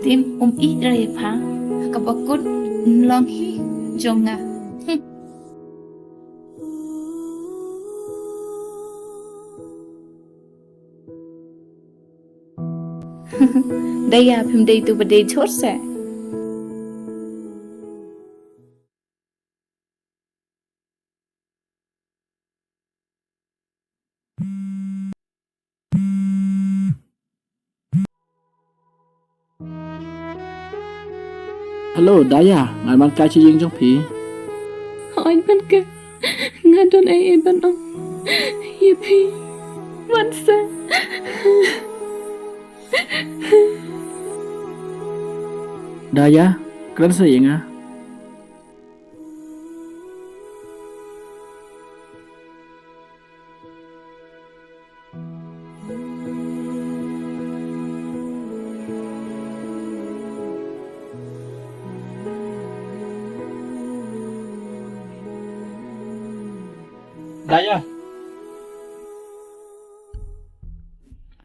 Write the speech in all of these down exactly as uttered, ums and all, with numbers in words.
Tim um ih re pha, ha kaba kut nlong hi jong nga. Daya, phim dei tu ba dei jhur se. Hello, Daya, ngan wan kai sha ïing jong phi. Hooid, ban ka. Nga don ei ei ban ong ïa phi. Wan sa. Daya, kren sa ïa nga. Daya.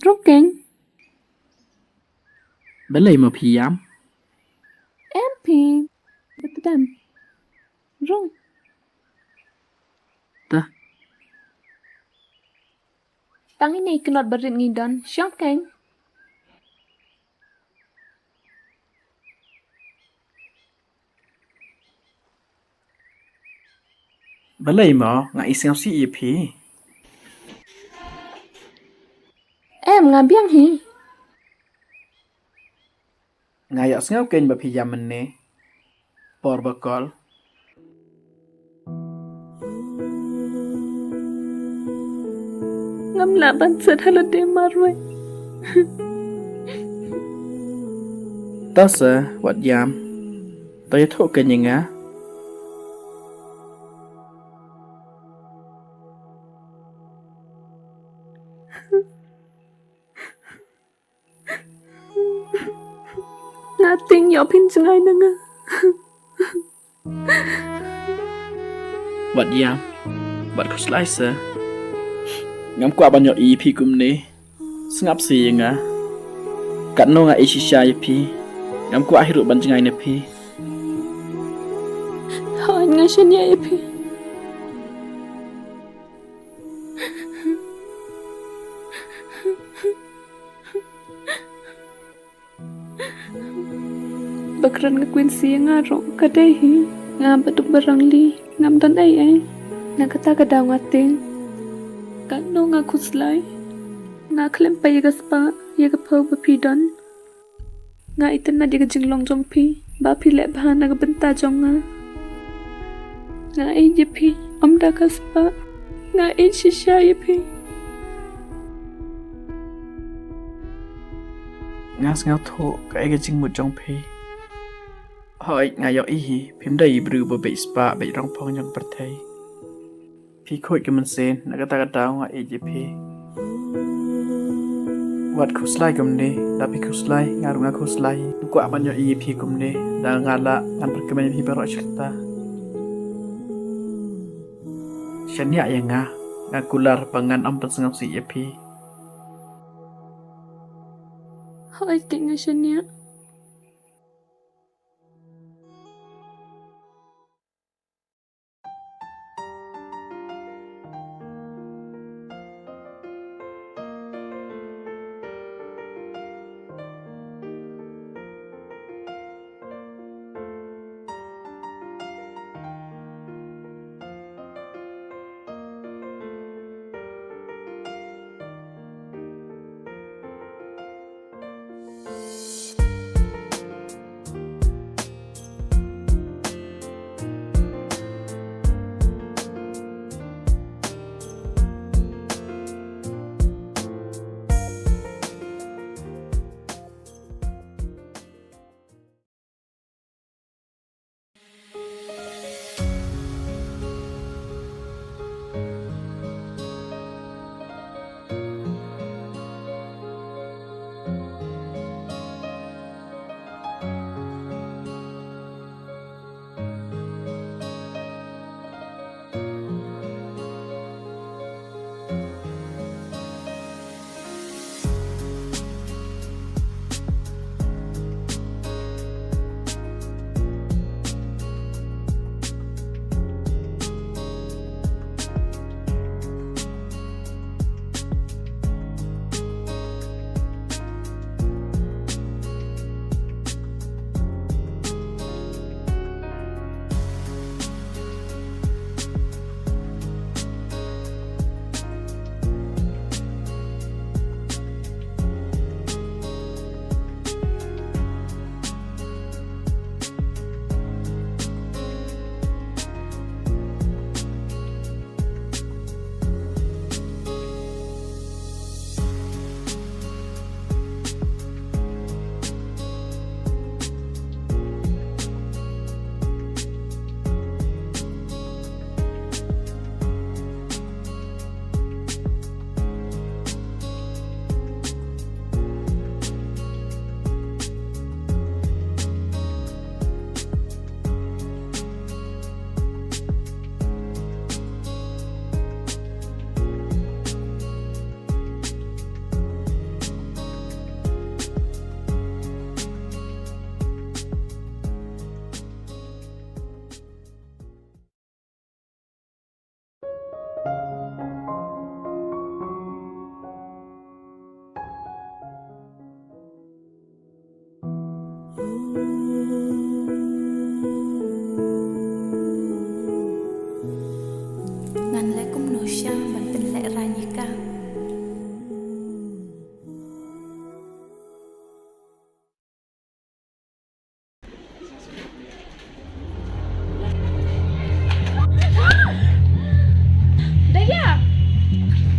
Rung keng. Balei mo phi ïam? Em phi. Ba tdem. Rung. Ta. Tang ine i kynnoh ba rit ngi don. Shong keng. Balei mo, nga ïohsngew sih ïa phi. Em, nga biang hi. Nga ïohsngew keiñ ba phi ïam mynne. Por ba kol. Ngam lah ban set ha lade marwei. To sa, wat ïam. To ïathuh keiñ ïa nga. Nga tieng ïoh phin jngai na nga. Wat ïam, wat khuslai sa. Ngam kwah ban ïohi ïa phi kumne. Sngap sa ïa nga. Katno nga ïeit shisha ïa phi. Ngam kwah hi ruh ban jngai na phi. Hooid, nga shaniah ïa phi. Ba kren nga kwin sih ïa nga ruh ka dei hi. Nga ba duk ba rangli, ngam don ei ei. Na kata ka daw nga tieng. Katno nga khuslai. Nga khlem peit ïa ka spah ïa ka phew ba phi don. Nga itynnad ïa ka jinglong jong phi ba phi leh bha na ka bynta jong nga. Nga ïeit ïa phi, ym da ka spah. Nga ïeit shisha ïa phi. Nga sngewthuh kaei ka jingmut jong phi. Hooid, nga ïohi hi, phim dei i briew ba beit spah beit rongphong jong pyrthei. Phi khuid ka mynsiem, na kata ka daw nga ïeit ïa phi. Wat khuslai kumne, da phi khuslai, nga ruh nga khuslai. Kwah ban ïohi ïa phi kumne, da nga lah ngan pynkmen ïa phi baroh shi katta. Shaniah ïa nga, nga kular ba ngan ym pynsngewsih ïa phi. Hooid te nga shaniah.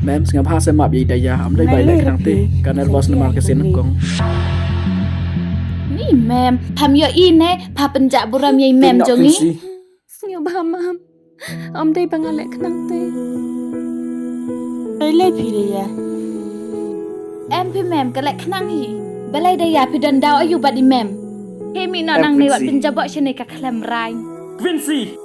Mem, sngewbha sa map ïa i Daya, ym dei ba i leh khnang te. Ka nervous namar ka sien nyngkong. Ni mem, pham ïohi ne, pha pynjah burom ïa i mem jong i. Sngewbha mem. Ym dei ba nga leh khnang te. Dei lei phi Daya. Em phi mem, ka leh khnang hi. Balei Daya, phi don daw aïu bad i mem? He mih noh nangne, wat pynjaboh shane ka khlem rain. Quincy!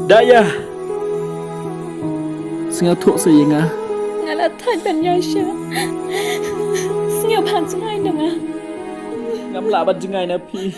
Daya. Sngewthuh sa ïa nga. Nga la thait ban ïaishah. Sngewbha jngai na nga. Ngam lah ban jngai na phi.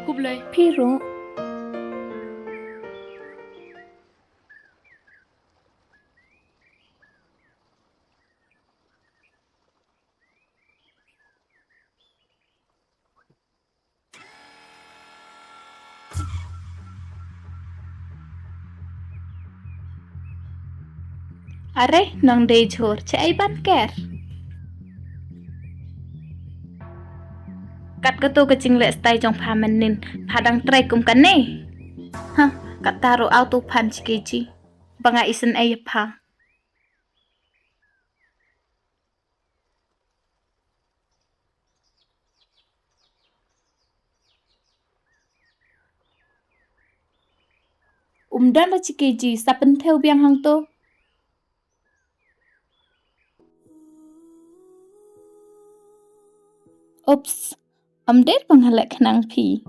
Khublei. Phi ruh. Are, nang dei jhur, cha ai ban ker. Kat kato ka jingleh stai jong pha mynnin, pha dang trei kum kane. Ha, kata ruh auto phan chi keji. Ba nga isynei ïa pha. Um don la chi keji, sa pynthew biang hangto. Oops. Ym dei ba nga leh khnang phi.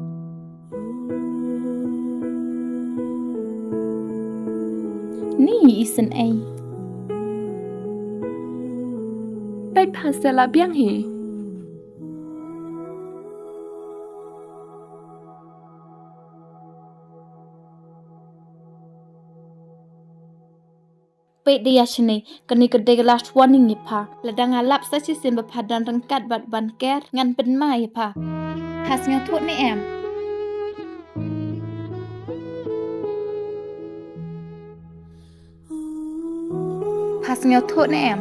Ni isynei. Peit pha sa la biang hi. Peit Daya shane, kane ka dei ka last warning ïa pha. Lada nga lap sa shisien ba pha don ryngkat bad ban ker, ngan pynmai ïa pha. Pha sngewthuh ne em? Pha sngewthuh ne em?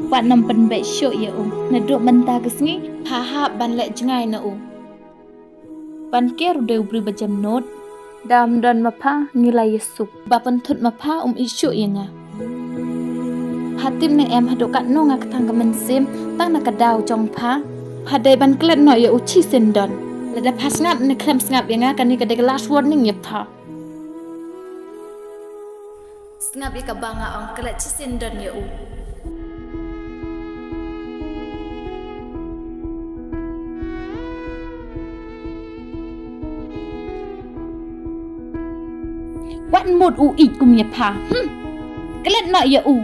Wat nym pynbeit shuh ïa u. Naduh mynta ka sngi pha hap ban leh jngai na u. Ban ker u dei u briew ba jem nud. Da ym don ma pha ngi la ïasuk. Ba pynthut ma pha um ïeit shuh ïa nga. Pha tip ne em haduh katno nga kthang ka mynsiem tang na ka daw jong pha. Pha dei ban klet noh ïa u shisyndon. Lada pha sngap ne khlem sngap ïa nga, kane ka dei ka last warning ïa pha. Sngap ïa kaba nga ong, klet shisyndon ïa u. Wat mut u ïeit kum ïa pha. Hmm. Klet noh ïa u.